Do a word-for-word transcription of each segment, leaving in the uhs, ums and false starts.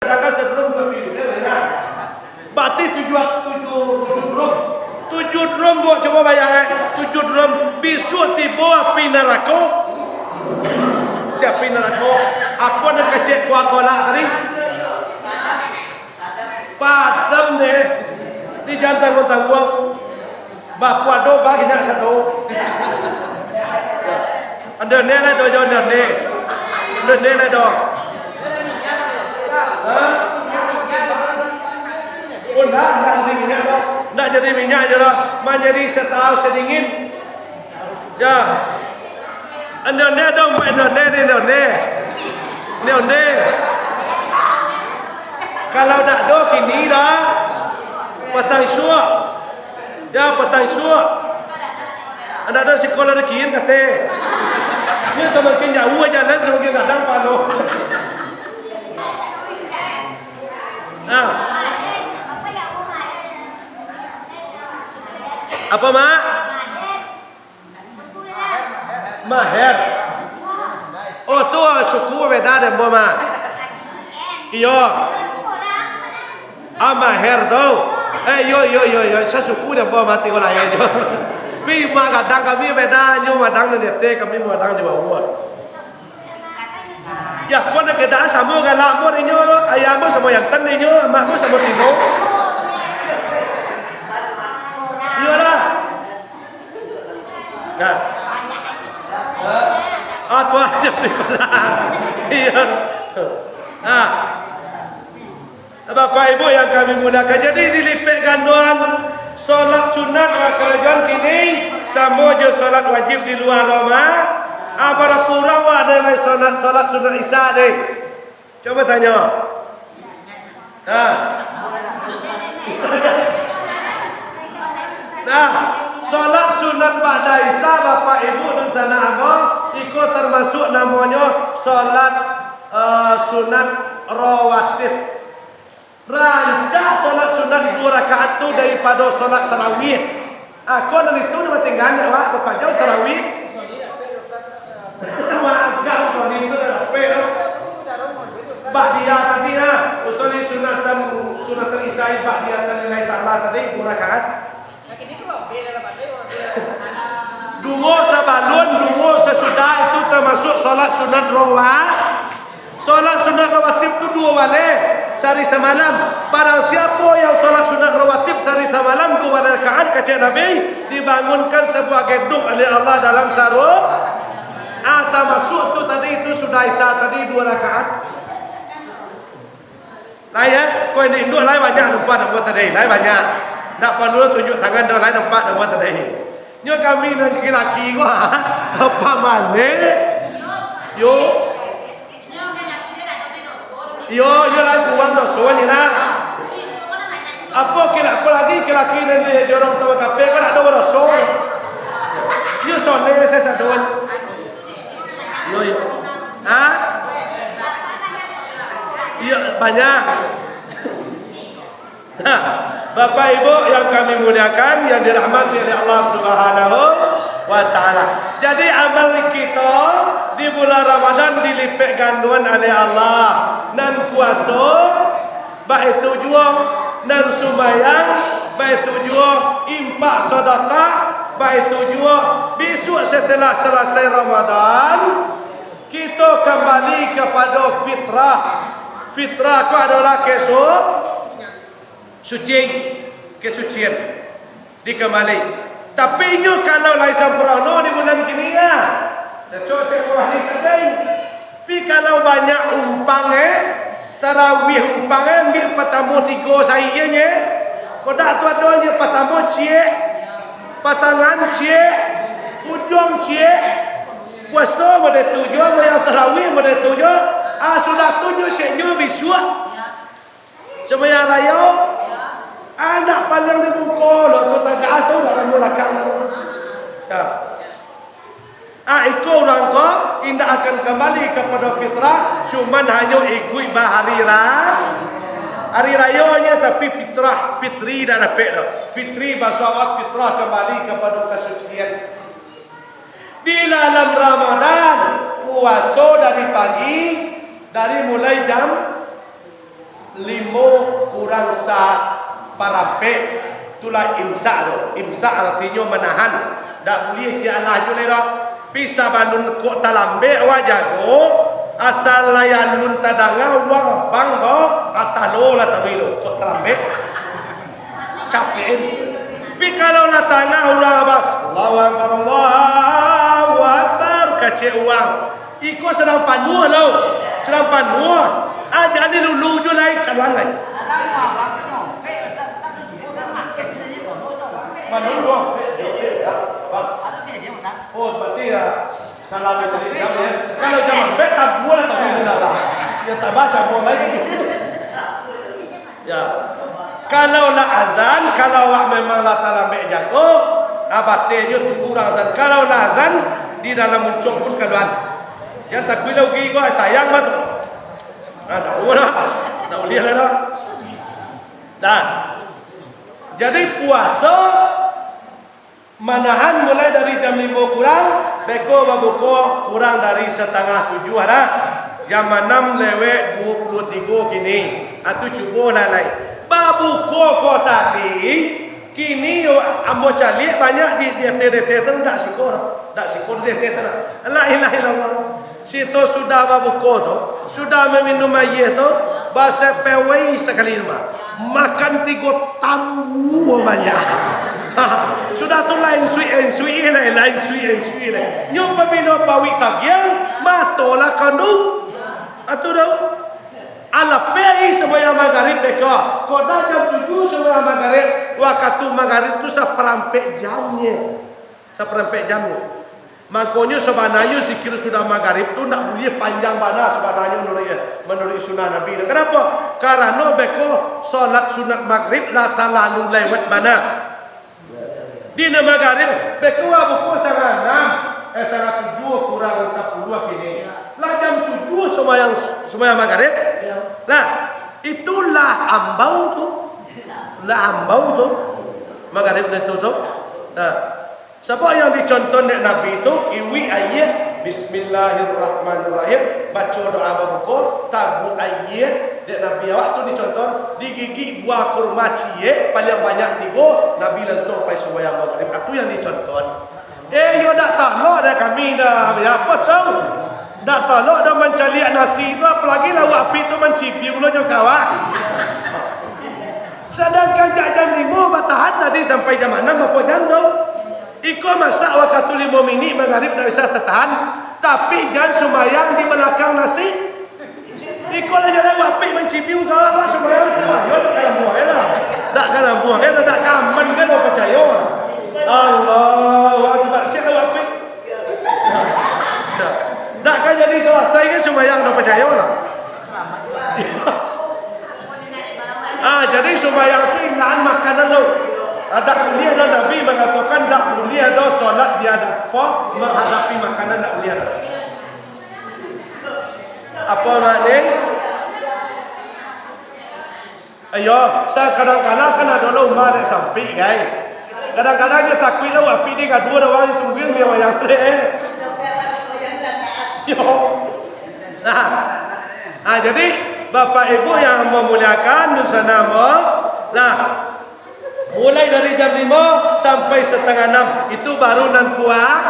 Sadangkan sadrum sapiring, ya. Berarti tujuh, tujuh, tujuh drum. Tujuh drum, buek cubo bayangkan, eh. Tujuh drum, bisuak tibo api narako. Si api narako. Apo nan kecek Coca-Cola tadi? Padam deh. Di jan tangguang-tangguang. Bapu ado, banyak sado. Ando ne lah do, jo ando ne. Ando ne lah do. Hah? Oh, ndak, ndak jadi minyak do. Ndak jadi minyak je lah. Manjadi satau sadingin. Ya. Ando ne do, ando ne, ando ne. Ando ne. Kalau ndak do kini dah. Patang suak. Ya, patang isuak. Anak ado sikolah di kiin, kate. Nyo samakin jauah jalan, samakin gadang palo. Nah. Apa, Mak? Maher. Oh, tu, ah, suku beda dek ambo, Mak. Iyo. Ah, Maher tu. Eh, iyo, iyo, iyo, iyo. Sasuku dek ambo, mati ko lahia jo. Pi, Mak, gadang kami beda, nyo Madang nan di ateh, kami Madang di bawah. Ya, pun nan keadaan samo galak ambo dek inyo tu. Ayah ambo samo jantan dek inyo, amak ambo samo tino. Iyolah. Nah. Apo aja pikolah. Iya. Nah. Bapak Ibu yang kami muliakan, jadi dilipek gandoan, solat sunat bakarajoan kini samo jo solat wajib di lua Roma-, ah, bara kurang wak ado lai solat, solat sunat Isya deh. Cubo tanyo. Nah. Nah, solat sunat ba'da Isya, Bapak Ibu dunsanak ambo, iko tarmasuk namonyo solat, eh, sunat rawatib. Rancak solat sunat duo rakaat tu daripado solat tarawih. Ah, ko nan itu nyo batinggaan, ndak, Wak? Bapajau tarawih. Wak, agak Usoni tu dah dapek tu. Ba'diyah tadi, ha. Usoni sunatan, sunatan Isya ba'diyah lillahi ta'ala tadi, duo rakaat. Duo sabalun, duo sasudah itu tamasuk solat sunat rawa-, Solat sunat rawatib tu duo baleh sahari samalam. Barang siapo yang solat sunat rawatib sahari samalam duo baleh rakaat, kecek Nabi, dibangunkan sabuah gedung oleh Allah dalam saru-, ah, tamasuak tu tadi, itu sudah Isya tadi duo rakaat. Lai, ya, ko indak induak lai banyak nampak dek ambo tadi, lai banyak. Ndak paralu tunjuak tangan doh, lai nampak dek ambo tadi. Nyo kami nan laki-laki ko, ha? Apo maleh? Yo. Iyo, iyo lah kurang doso nyo nah. Apo kila-, apo lagi laki-laki nan di jorong Tawang Kapeh ko ndak ado doso. Iyo soleh sasado. Iyo, iyo. Ha? Iyo, banyak. Nah, Bapak Ibu yang kami muliakan, yang dirahmati oleh Allah Subhanahu wa Ta'ala. Jadi, amal kito di bulan Ramadan dilipek gandoan oleh Allah. Nan puaso, baitu juo, nan sumbayang, baitu juo, impak sadakah, baitu juo. Bisuak setelah salasai Ramadan, kito kambali kapado fitrah. Fitrah ko adolah kesu-, suci, kesucian, dikambali. Tapi inyo kalau lai sampurno di bulan kini, ya, cocok cek Wahli tadi. Tapi kalau banyak umpang, eh, tarawih umpang, eh, ambiak patamo tigo saiyonyo, eh. Kodak tu adonyo, patamo ciek, patangan ciek, ujuang ciek. Puaso model tu juo, bayang tarawih model tu juo. Ah, sudah tu nyo cek nyo bisuak. Sumbayang rayo, anak pandang di muko lo, tu tagak tu dalam balakang tu. Ya. Ah, iko urang ko indak akan kambali kapado fitrah, cuman hanyo ikuik ba hari ra-, hari rayonyo, tapi fitrah, fitri indak dapek doh. Fitri baso awak fitrah kambali kapado kasucian. Di dalam Ramadan, puaso dari pagi, dari mulai jam Limo kurang saparampek, itulah imsak tu. Imsak aratinyo manahan. Dak buliah sialah juo lai doh. Pi sabalun kok talambek awak jago, asa lai alun tadanga urang abang ko, atalo lah taruih tu, kok talambek. Capek. Pi kalau lah tadanga urang abang, Allahu Akbar, Allahu Akbar, kecek urang. Iko sadang panuah lo, sadang panuah. Ah, jadi lulu jo lai, kaluan lai. Mano dua? Oh, berarti ya, salah baca jam ya. Kalau jam ampek, tabuah lah, tabuah lah. Ya, tabaca buah lagi. Ya. Kalau lah azan, kalau awak memang lah talambek jago, ah, batenyo tunggu urang azan. Kalau lah azan, di dalam muncuang pun kaluan. Yang takuik lah ugi ko, sayang mah tu. Ah, dak buliah lah. Dak buliah lah dah. Nah. Jadi puaso manahan mulai dari jam limo kurang, beko babuko kurang dari satangah tujuah dah. Jam anam lewek duo puluah tigo kini. Atu cubo lah lai. Babuko ko tadi, kini yo ambo caliak banyak di, di ateh-ateh tu, dak siko, dak siko di ateh tu. La ilaha illallah. Sito sudah babuko tu, sudah maminum aia tu, basepewei sakali mah. Makan tigo tambuah banyak. Sudah tu lain suik, lain suik, lain, lain suik, lain suik, lain. Nyo pabilo pauik tagiang, mato lah kanduang. Atu dah. Alapeh sumbayang magarib beko. Kok dah jam tujuah sumbayang magarib, wakatu magarib tu saparampek jamnyo. Saparampek jamnyo. Mangkonyo, sabananyo zikir sudah magarib tu ndak buliah panjang bana sabananyo manuruik, manuruik sunnah Nabi. Kanapo? Karano beko solat sunat magarib lah talalu lewat bana. Dina magarib, beko lah buko satangah anam, eh, satangah tujuah kurang sapuluah kini. Lah jam tujuah sumbayang, sumbayang magarib. Lah, itulah ambau tu. Lah ambau tu. Magarib itu tu. Nah. Sabab yang dicontoh dek Nabi tu, iwik aia, Bismillahirrahmanirrahim, baco doa babuko, tabuak aia, dek Nabi awak tu dicontoh, digigik buah kurma ciek, paliang banyak tigo, Nabi lansuang pai sumbayang magarib. Itu yang dicontoh. Eh, yo dak talok dek kami dah, ya apo tu? Dak talok dah mancaliak nasi tu, apolai lauak apik tu mancibiu lo jo kawak. Sadangkan jak jam limo batahan tadi sampai jam anam, apo jam tu? Iko masak wakatu limo minik magarib ndak bisa tatahan, tapi jan sumbayang di balakang nasi. Iko lah jalan wapik mancibiu kawan, wah, sumbayang, sumbayang, dak ka nambuah, eh lah. Dak ka nambuah, eh lah, dak ka aman, kan, dak pacayo. Allahu Akbar, cek lah wapik. Dak, dak ka jadi salasai, kan, sumbayang, dak pacayo lah. Ah, jadi sumbayang tu indahan makanan tu. Ah, dak buliah doh Nabi mangatokan dak buliah doh solat di hadap-, apo, manghadapi makanan, dak buliah doh. Apo maknanyo? Ayo, sa-, kadang-kadang kan ado lo umah dek sampik, gai. Kadang-kadang nyo takuik lo, api di gaduah ado urang tungguin biar wayang dek. Yo. Nah. Ah, jadi, Bapak Ibu yang memuliakan, dunsanak ambo, lah, mulai dari jam limo sampai satangah anam, itu baru nan pua-,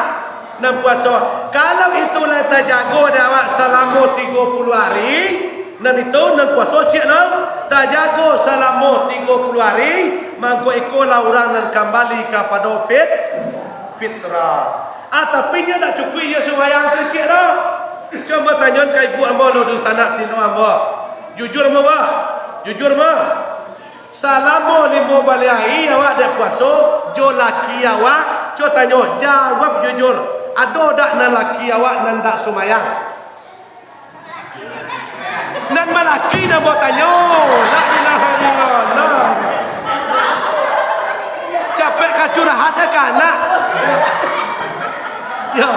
nan puaso. Kalau itu lah tajago dek awak salamo tigo puluah ari, nan itu nan puaso ciek lo, tajago salamo tigo puluah ari, mangko ikolah urang nan kambali kapado fit-, fitrah. Ah, tapi nyo dak cukuik iyo sumbayang tu ciek doh. Cubo tanyoan ka ibu ambo lo, dunsanak tino ambo. Jujur ambo, bah? Jujur mah? Salamo limo baleh ari awak dek puaso jo laki awak, cubo tanyo, jawab jujur. Ado dak nan laki awak nan dak sumbayang? Nan malaki nan batanyo. La ilaha illallah. Capek ka curahat ka anak. Yo.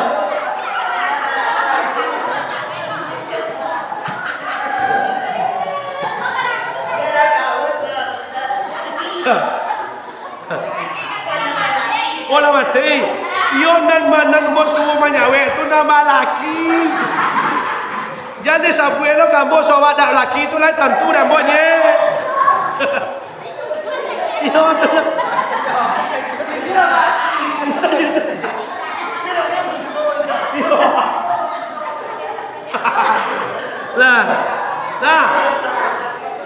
Oh, lah mati. Iyo nan ma-, nan ambo suruah manyawek tu nan balaki. Jan disabuik lo ka ambo, sabab dak laki tu lai tantu dek ambo nyo. Iyo, tu. Iyo. Lah, lah.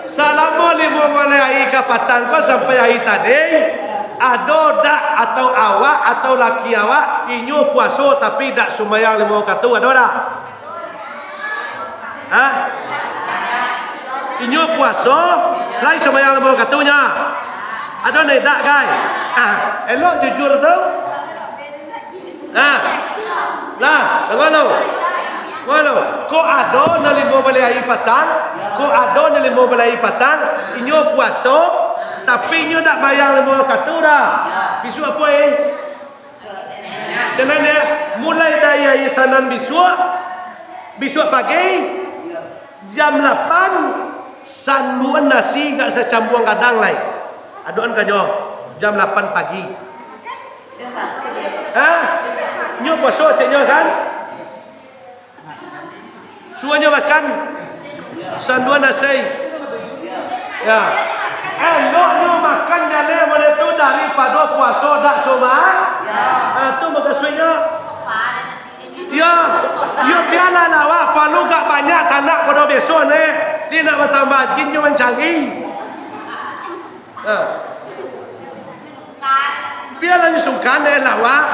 Salamo limo baleh ari ka patang ko sampai ari tadi, ado dak atau awak atau laki awak inyo puaso tapi dak sumbayang limo wakatu, ado dak? Hah? Inyo puaso, lai sumbayang limo wakatu nyo? Ado nan indak, gai? Ah, elok jujur tu. Nah, lah, danga lo. Danga lo. Kok ado nan limo baleh ari patang, kok ado nan limo baleh ari patang, inyo puaso, tapi inyo dak sumbayang limo wakatu doh. Bisuak apo, eh? Senen, yo, mulai dari ari Senen bisuak, bisuak pagi, jam lapan, sanduan nasi dak sacambuang gadang lai. Adokan ka nyo, jam lapan pagi. Hah? Nyo puaso cek nyo kan? Suruah nyo makan sanduan nasi. Yo. Eloknyo makan jaleh model tu daripado puaso dak sumbayang. Ah, tu mukasuiknyo. Yo. Yo, bialah lah awak, paralu agak banyak tanak pado biaso neh. Dia nak batambah jinnyo mancari. Ha. Bialah nyo sungkan, eh, lah, wak.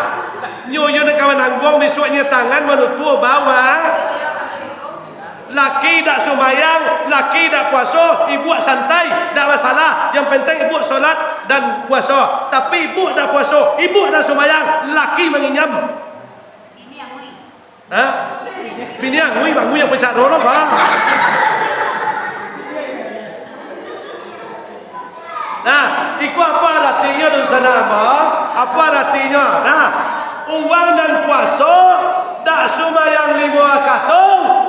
Nyo, nyo nan ka manangguang bisuaknyo tangan manutua bawa. Laki dak sumbayang, laki dak puaso, ibuak santai, dak masalah. Yang penting ibuak solat dan puaso. Tapi ibuak dak puaso, ibuak dak sumbayang, laki manginyam. Ha? Bini angui, bangui yang pecah dorong, bah. Nah, iko apo aratinyo, dunsanak ambo? Apo aratinyo? Nah, urang nan puaso, dak sumbayang limo wakatu,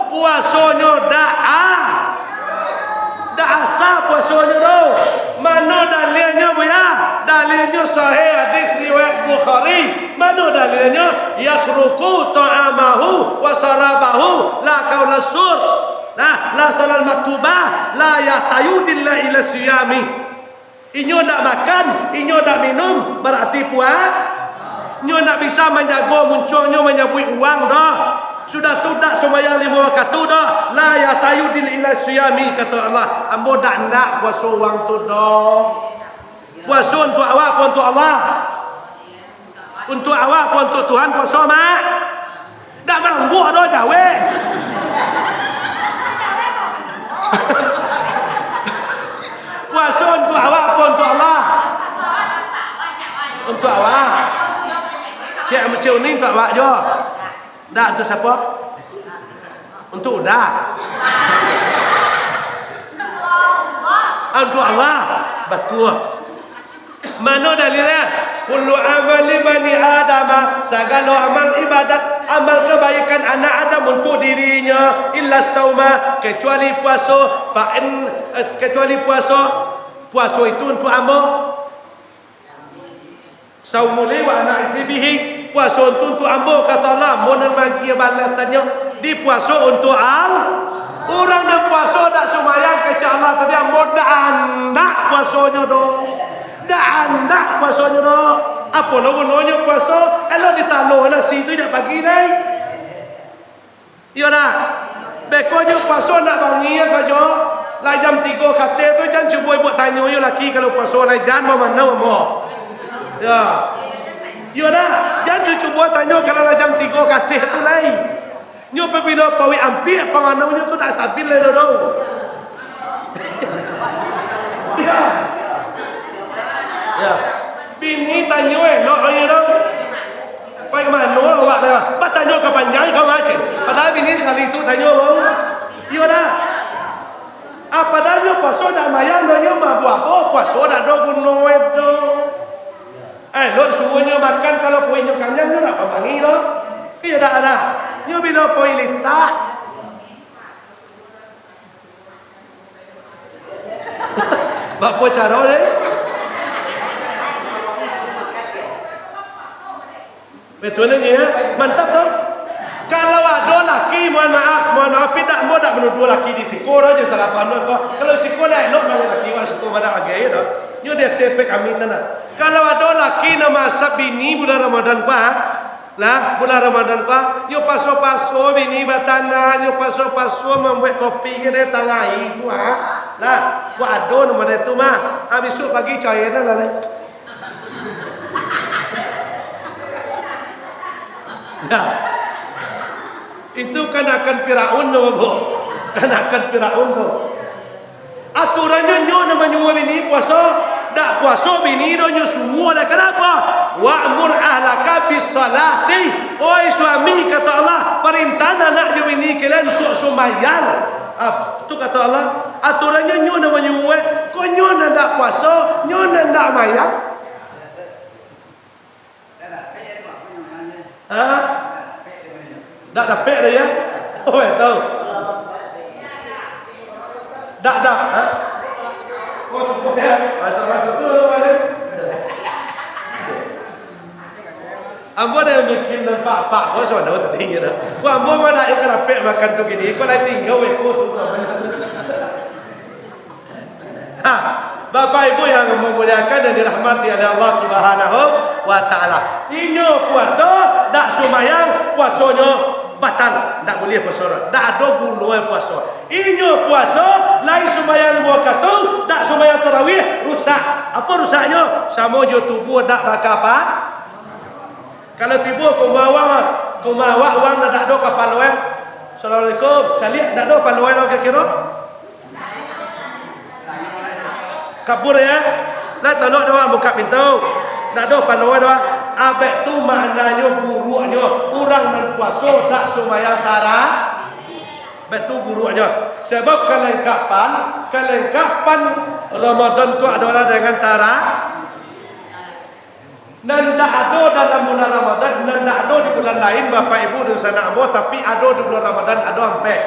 puasonyo dak a-, dak asa puasonyo tu. Mano dalilnyo, Buya? Dalilnyo sahih, hadis riwayat Bukhari. Mano dalilnyo? Yatruku ta'amahu wa syarabahu la qaula sur. Nah, la shalal maktubah, la yatayu dilla ila siyami. Inyo ndak makan, inyo ndak minum, bararti pua-, inyo ndak bisa manjago muncuangnyo manyabuik urang doh. Sudah tu ndak sumbayang limo wakatu doh. La yatayu dilla ila siyami, kato Allah, ambo ndak ndak puaso urang tu doh. Puaso untuak awak apo untuak Allah? Untuak awak apo untuak Tuhan puaso, Mak? Dak mambuak doh jawek. Puaso untuak awak apo untuak Allah? Untuak awak. Cek, cek Uni untuak awak jo. Ndak, untuak siapo? Untuak Uda. Ah, untuak Allah. Batua. Mano dalilnyo? Kullu amali bani Adama, sagalo amal ibadat, amal kabaikan anak Adam untuak dirinyo, illa sauma, kecuali puaso, fa in, eh, kecuali puaso. Puaso itu untuak ambo. Saumuli wa ana ajzi bihi, puaso tu untuak ambo, kato Allah, ambo nan maagiah balasannyo, dipuaso untuak Al-, urang nan puaso dak sumbayang, kecek Allah tadi, ambo dak andak puasonyo doh, dak andak puasonyo doh, apo lo gunonyo puaso, elok ditalo nasi tu jak pagi nai. Iyo dak? Beko nyo puaso nak bangih sajo. Lah jam tigo kateh tu, jan cubo ibuak tanyo yo laki kalau puaso lai, jan mamanau ambo. Yo. Iyo dak? Jan cu-, cubo tanyo kalau lah jam tigo kateh tu lai. Nyo pabilo pauik ampia, panganaunyo tu dak stabil lai doh. Iyo. Iyo. Bini tanyo elok, iyo doh. Pai ka mano awak dah? Batanyo ka panjang ka macam. Padahal bini sakali tu tanyo, bang. Iyo dah. Ah, padahal nyo puaso dak mayang doh, nyo mabo-abo, puaso dak ado guno doh. Eh, lok suruah nyo makan, kalau paruik nyo kanyang, nyo dak pamangi doh. Iyo dak ado. Nyo bilo paruik litak. Bapo caro deh? Betul ni, ya? Mantap, toh? Kalau ado laki Mohon maaf, mohon maaf, tapi dak, ambo dak manuduah laki di siko doh, jan salah paham doh ko. Kalau siko lah elok, mangko laki wak siko madak bagai doh. Nyo di ateh pek kami tanah. Kalau ado laki nan masak bini bulan Ramadan ko, ha? Lah, bulan Ramadan ko, ha? Nyo paso-paso bini batanak, nyo paso-paso mambuek kopi ka di tangah ari tu, ha? Lah, kok ado nan model tu mah. Ha, bisuak pagi cair lah, lah. Nah, itu kanakan Firaun tu, Bu. Kanakan Firaun tu. Aturannyo nyo nan manyuruah bini puaso, dak puaso bini doh nyo suruah doh. Kanapa? "Wa'mur ahlaka bis-shalati." Oi suami, kato Allah, parintah anak jo bini kalian untuak sumbayang. Ah, tu kato Allah, aturannyo nyo nan manyuruah, kok nyo nan dak puaso, nyo nan dak mayang. Ha? Dak dapek doh, ya? Oh, eh, tahu. Dak, dak, ha? Oh, cukup, ya. Masa-masa tu, balik. Ambo dah bikin nampak pak ko sono tadi, ya, dah. Ku ambo mah dak ka dapek makan tu kini, ko lai tingga weh ko tu. Ha, Bapak Ibu yang memuliakan dan dirahmati oleh Allah Subhanahu wa Ta'ala. Inyo puaso, dak sumayang, puasonyo batal. Dak buliah puaso, dak ado guno puaso. Inyo puaso, lai sumayang limo wakatu, dak sumayang tarawih, rusak. Apo rusaknyo? Samo jo tubuah dak bakapa. Kalau tibo ka umah awak, ka umah awak, urang nan dak ado kapalo, eh. "Assalamualaikum." Caliak, dak ado kapalo, eh, kiro-kiro? Kabur, ya. Lah, tolok doh, buka pintu. Dak ado kapalo, eh, doh. Abek tu maknanyo buruaknyo urang nan puaso dak sumayang tara-, abek tu buruaknyo. Sabab kalengkapan, kalengkapan Ramadan tu adolah dengan tara-, Nan dak ado dalam bulan Ramadan, nan dak ado di bulan lain, Bapak Ibu dunsanak ambo, tapi ado di bulan Ramadan, ado ampek.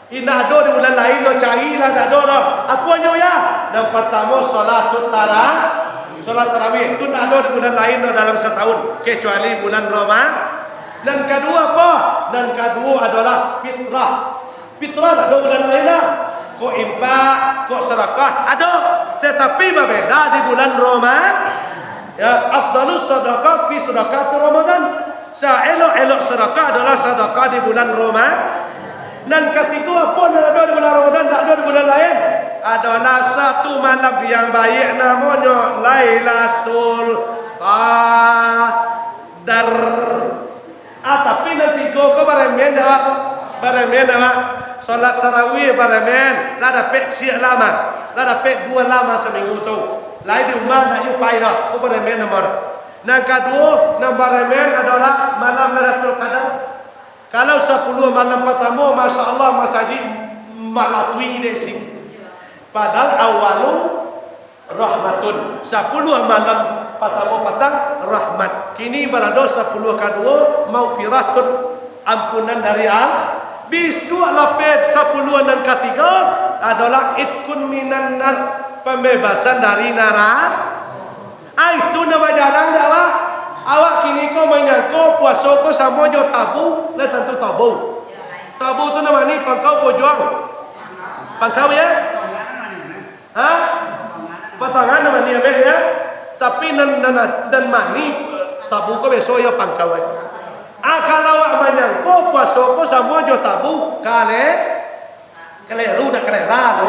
Indak ado di bulan lain doh, carilah, dak ado doh. Aponyo, ya? Nan partamo, salatut tara-, salat tarawih. Tu ndak ado di bulan lain doh dalam satahun, kecuali bulan Roma-, Nan kaduo apo? Nan kaduo adolah fitrah. Fitrah ado bulan lain lah. Kok infak, kok sadakah, ado. Tatapi babeda di bulan Roma-, ya, afdalus sadakah fi sadakati Ramadan. Saelok-elok sadakah adolah sadakah di bulan Roma-, Nan katigo apo nan ado di bulan Ramadan, dak ado di bulan lain? Adolah satu malam yang baik, namonyo Lailatul Qadar. Ah, tapi nan tigo ko baremen awak. Baremen awak. Salat tarawih baremen. Lah dapek ciek lamo. Lah dapek duo lamo saminggu tu. Lai di umah nak yupai dah. Ko baremen nomor. Nan kaduo, nan baremen adolah malam Lailatul Qadar. Kalau sapuluah malam partamo, Masya Allah, masajik malatui dek si. Padahal awalu rahmatun. Sapuluah malam partamo patang, rahmat. Kini barado sapuluah kaduo, maghfiratun, ampunan dari Allah. Bisuak lapeh sapuluah nan katigo adolah itkun minan nar, pambebasan dari nara-, ah, itu nan bajarang dek awak. Awak kini ko manyangko puaso ko samo jo tabu, lah tantu tabu. Tabu tu nan mani, pangkau, pojuang. Pangkau, ya? Ha? Patangan nan mani ameh, ya. Tapi nan, nan, nan mani tabu ko biaso yo pangkau, eh. Ah, kalau awak manyangko puaso ko samo jo tabu, kale-, kaleru, dak kalera tu.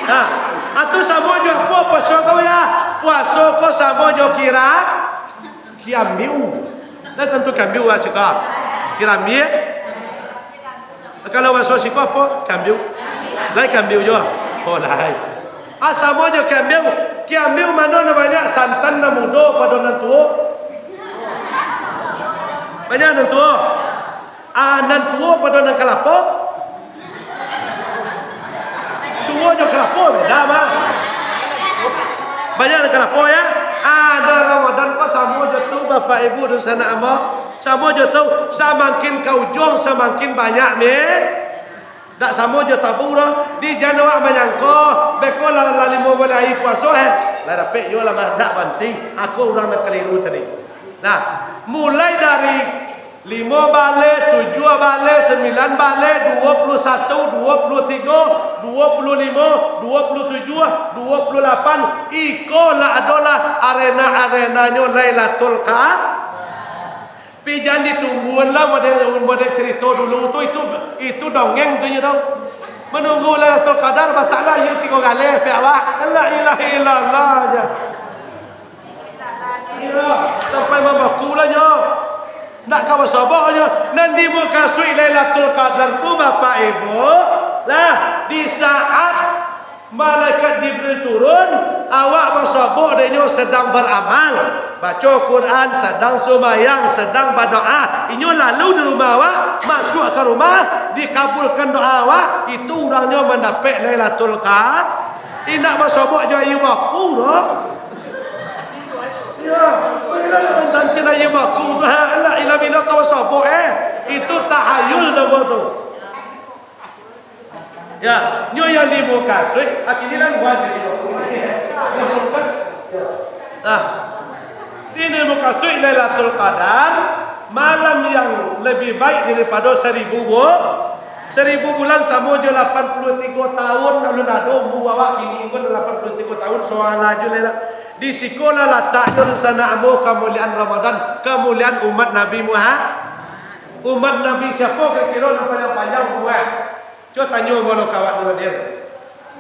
Nah, atu samo jo apo puaso ko, ya? Puaso ko samo jo kira-, Kiambiu. Lah tantu kiambiu lah siko. Kirambia. Kalau baso siko apo? Kiambiu. Lai kiambiu juo. Oh, lai. Ah, samo jo kiambiu. Kiambiu mano nan banyak, santan nan mudo pado nan tuo? Banyak nan tuo. Ah, nan tuo pado nan kalapo? Tuo jo kalapo beda, Bang. Banyak nan kalapo, ya. Ah, nan Ramadan ko samo jo tu, Bapak Ibu dunsanak ambo. Samo jo tu, samakin ka ujuang, samakin banyak, mi. Dak samo jo tabu doh. Di jan awak manyangko, beko lah, lah limo baleh ari puaso, eh. Lah dapek yo lah mah, dak pantiang. Aku urang nan kaliru tadi. Nah, mulai dari limo baleh, tujuah baleh, sambilan baleh, duo puluah satu, duo puluah tigo, duo puluah limo, duo puluah tujuah, duo puluah lapan, iko lah adolah arena-arenanyo Lailatul Qadar. Pi jan ditungguan lah, model, model cerito dulu tu, itu, itu dongeng tu nyo tu. Manunggu Lailatul Qadar, bataklah iyo tigo galeh, piak awak. La ilaha illallah ja. Iyo, sampai mambaku lah nyo. Nak ka basobok nyo. Nan dimukasuik Lailatul Qadar tu, Bapak Ibu, lah, di saat Malaikat Jibril turun, awak basobok dek inyo sadang baramal, baco Quran, sadang sumbayang, sadang badoa. Inyo lalu di rumah awak, masuak ka rumah, dikabulkan doa awak, itu urangnyo mandapek Lailatul Qadar. Indak basobok jo aia baku doh. Iyo, bagaimana mantantian aia baku tu? Ha, alah, ilah bina ka basobok, eh. Itu tahayul namo tu. Ya, nyo yang dimukasuik, akhirnya kan wajib. Nah, ini mukasuik Lailatul Qadar, malam yang lebih baik daripada seribu bu-, seribu bulan samo jo lapan puluah tigo tahun, alun ado umua awak kini ko lapan puluah tigo tahun, soalnyo lah. Di siko lah lataknyo dunsanak ambo kamuliaan Ramadan, kamuliaan umat Nabi Muhammad. Umat Nabi siapo kiro-kiro nan paliang panjang umua? Cubo tanyo balo ka awak tu hadir.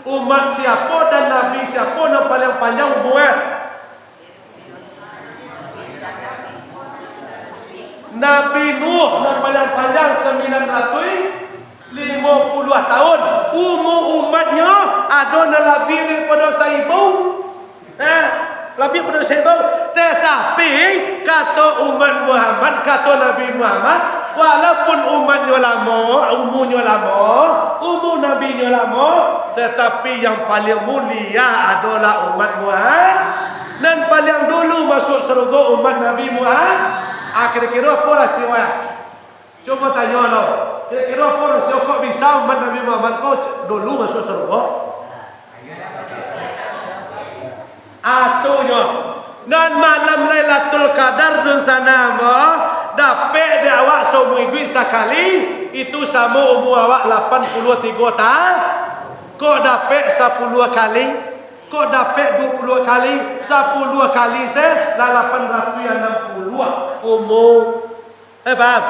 Umat siapo dan Nabi siapo nan paliang panjang umua? Nabi Nuh nan paliang panjang sambilan ratuih limo puluah tahun. Umua umatnyo ado nan labiah daripado saribu. Eh, labiah pado saribu. Tatapi, kato umat Muhammad, kato Nabi Muhammad, walaupun umatnyo lamo, umunyo lamo, umu nabinyo lamo, tatapi yang paling mulia adolah umat Muhammad. Nan paling dulu masuak sarugo umat Nabi Muhammad. Ah, kiro-kiro apo rasionyo? Cubo tanyo lo, kiro-kiro apo rasio kok bisa umat Nabi Muhammad ko dulu masuak sarugo? Atunyo, nan malam Lailatul Qadar dunsanak ambo, dapek dek awak saumua iduik sakali, itu samo umua awak lapan puluah tigo tahun. Kok dapek sapuluah kali, kok dapek duo puluah kali, sapuluah kali se, lah lapan ratuih anam puluah umua. Eh, paham?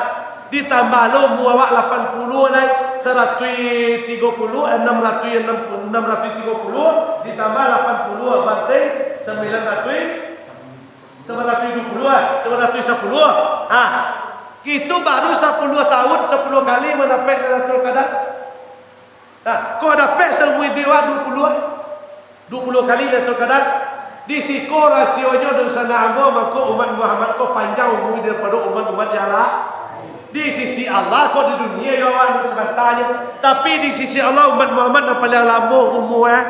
Ditambah lo umua awak lapan puluah lai, saratuih tigo puluah, eh, anam ratuih, anam, anam ratuih tigo puluah, ditambah lapan puluah, bantai sambilan ratuih, sambilan ratuih duo puluah, sambilan ratuih sapuluah. Ha, itu baru sapuluah tahun, sapuluah kali mandapek Lailatul Qadar. Nah, kok dapek saumua iduik awak duo puluah, duo puluah kali Lailatul Qadar. Di siko rasionyo dunsanak ambo, mangko umat Muhammad ko panjang umua daripado umat-umat yang lain. Di sisi Allah ko di dunia yo awak nan sabantanyo, tapi di sisi Allah umat Muhammad nan paliang lamo umua.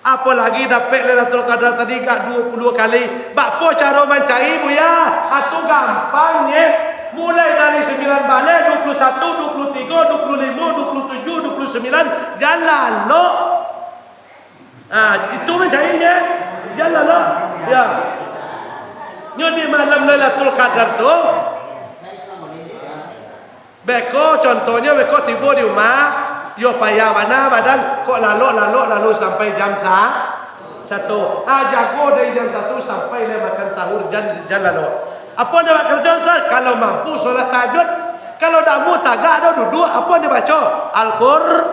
Apolagi dapek Lailatul Qadar tadi gak duo puluah kali. Bak apo caro mancari, Buya? Atu gampang, ye. Mulai dari sambilan baleh, duo puluah satu, duo puluah tigo, duo puluah limo, duo puluah tujuah, duo puluah sambilan, jan lalok. Ah, itu mancarinyo. Jan lalok. Ya. Nyo di malam Lailatul Qadar tu, beko, contohnyo, beko tibo di umah, yo payah bana badan, kok lalok-lalok lalu sampai jam sa-, satu. Ah, jago dari jam satu sampai lai makan sahur, jan, jan lalok. Apo nan awak karajoan, Ustaz? Kalau mampu solat tahajud, kalau dak mampu tagak do duduak, apo nan dibaco? Al-Qur-,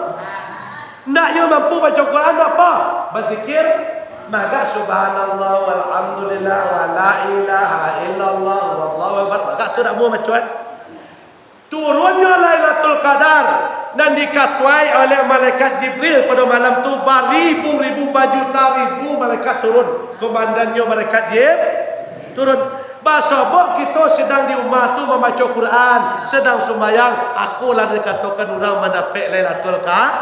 ndak yo mampu baco Quran, apo? Bazikir, magak subhanallah, walhamdulillah, wala ilaha illallah, wallahu akbar. Magak tu dak mampu baco, eh? Turunnyo Lailatul Qadar nan dikatuai oleh malaikat Jibril pado malam tu, baribu-ribu, bajuta ribu malaikat turun. Komandannyo malaikat Jib-, turun. Basobok kito sadang di umah tu mambaco Quran, sadang sumbayang, ako lah dikatokan urang mandapek Lailatul Qa-,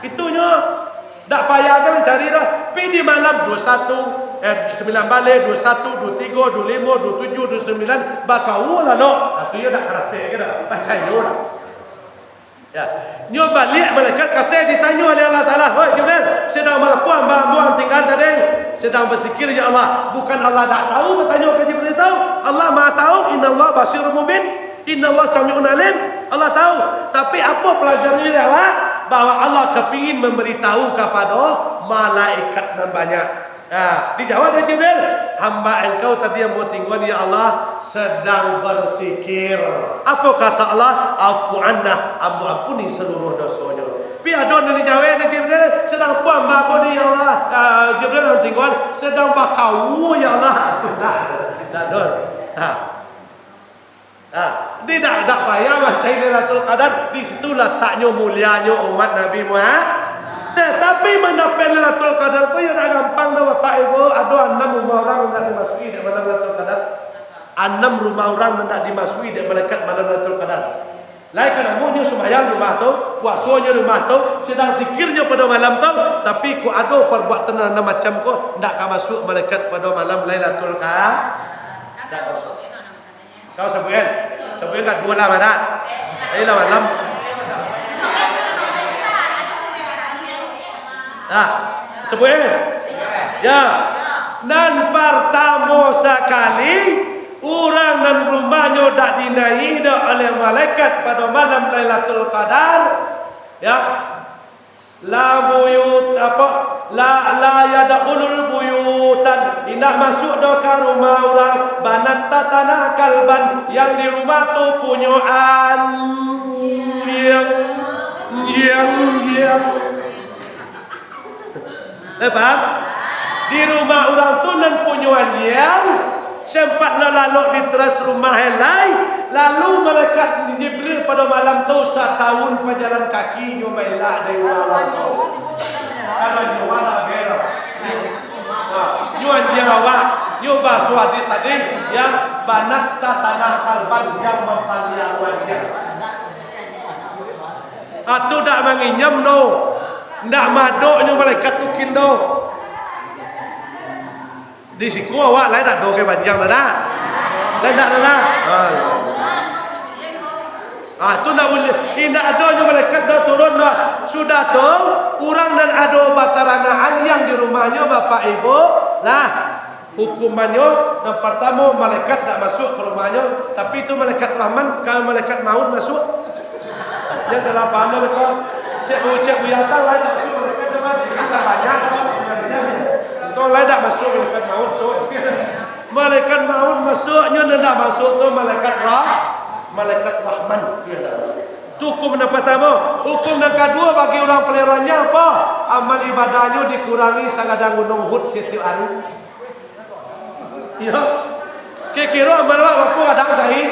itunyo. Dak payah doh mancari doh. Pi di malam duo satu, eh, sambilan baleh, duo satu, duo tigo, duo limo, duo tujuah, duo sambilan, bakaua lah, no. Ah, tu iyo dak karapek ke dak? Pacayo lah. Ya. Nyo baliak malaikat, kato ditanyo dek Allah Taala, "Wahai Jibril, sadang baa ambo-ambo nan tingga tadi?" "Sadang basikir, ya Allah." Bukan Allah dak tahu batanyo ka Jibril tu. Allah Maha tahu, "Innallaha basirun mubin, innallaha samiun alim." Allah tahu. Tapi apo palajarannyo dek awak? Bahwa Allah kepingin mambaritahu kapado malaikat nan banyak. Nah, dijawab dek Jibril, "Hamba Engkau tadi ambo tingga, ya Allah, sadang basikir." Apo kato Allah? "Afu anna, ambo ampuni saluruh dosonyo." Pi ado nan dijawab dek Jibril, "Sadang apo hamba ambo ni, ya Allah?" Ah, Jibril nan tingga, "Sadang bakaua, ya Allah." Nah, nah, nah. Nah. Ha, di dak, dak payah mancari Lailatul Qadar, di situ lataknyo mulianyo umat Nabi Muhammad. Tatapi mandapek Lailatul Qadar ko yo dak gampang doh, Bapak Ibu. Ado anam rumah urang nan dak dimasuki dek malam Lailatul Qadar. Anam rumah urang nan dak dimasuki dek malaikat malam Lailatul Qadar. Lai ka namonyo sumbayang di rumah tu, puasonyo di rumah tu, sadang zikirnyo pado malam tu, tapi kok ado parbuatan nan anam macam ko, ndak ka masuak malaikat pado malam Lailatul Qadar. Ndak masuak. Kau sabuik kan? Sabuik kan? Duo lah, mana? Ayolah, malam. Nah, sabuik kan? Ya. Nan partamo sakali, urang nan rumahnyo dak dinaiak doh oleh malaikat pado malam Lailatul Qadar, ya. La buyut, apo? La, la yadkhulul buyutan. Indak masuak doh ka rumah urang, banat tatanah kalban, yang di rumah tu punyo anjiang. Anjiang, anjiang. Eh, paham? Di rumah urang tu nan punyo anjiang, sempat lah lalok di teras rumah elai, lalu malaikat Jibril pado malam tu satahun pajalan kaki nyo mailak dari rumah urang tu. Kalau nyo malah bero. Nah, nyo anjiang awak, nyo baso hadis tadi, ya, banat tatanah kalban yang mampaliaro anjiang. Atu dak manginyam doh, ndak madok nyo malaikat tu kin doh. Di siko awak lai dak doh ka panjang dah, dah? Lai dak dah, dah? Ha. Ah, tu ndak buliah. Indak ado nyo malaikat doh turun doh. Sudah tu, urang nan ado bataranaan yang di rumahnyo, Bapak Ibu, lah. Hukumannyo, nan partamo, malaikat dak masuak ka rumahnyo, tapi tu malaikat rahman, kalau malaikat maut masuak. Jan salah paham lah, betul. Cek bu-, cek buyatang lah, dak masuak malaikat tu, kan? Kita banyak, kan? Untung lah dak masuak malaikat maut, so. Malaikat maut masuaknyo, nan dak masuak tu malaikat rah-, malaikat rahman, tu yang dak masuak. Tu hukum nan partamo. Hukum nan kaduo bagi urang paliaroannyo apo? Amal ibadahnyo dikurangi sagadang gunung Uhud satiok ari. Iyo. Kiro-kiro amal awak barapo gadang sahari?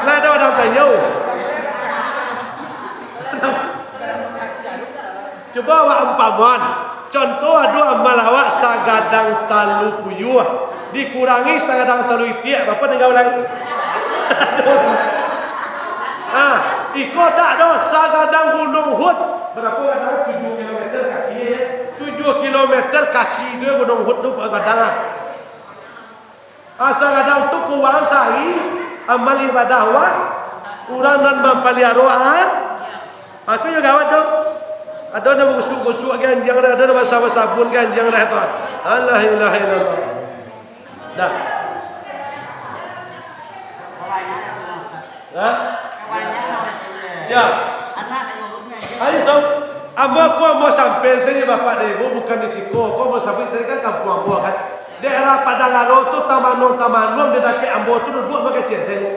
Lah ado gadang tanyo. Cubo awak umpamoan. Contoh, ado amal awak sagadang talu puyuah, dikurangi sagadang talu itiak, barapo tingga lai? Ah, iko dak doh, sagadang Gunung Uhud. Barapo gadang? Tujuah kilometer kaki, ya. Tujuah kilometer kaki tu, ya, Gunung Uhud tu, gadang, ah. Ah, sagadang tu kurang sahari amal ibadah awak. Urang nan mampaliaro, ah. Mako yo gawat tu. Ado nan bagusuak-gusuak ka anjiang dah, ado nan basabun-sabun ka anjiang dah tu. La ilaha illallah. Dah. Hah? Ya. Ayo tu. Ambo ko ambo sampai sini, Bapak dan Ibu, bukan di siko. Ko ambo sampai tadi kan kampuang ambo kan. Daerah Padang Aro tu, Tamanuang-Tamanuang di dakek ambo tu duduak, ambo kecil sajo.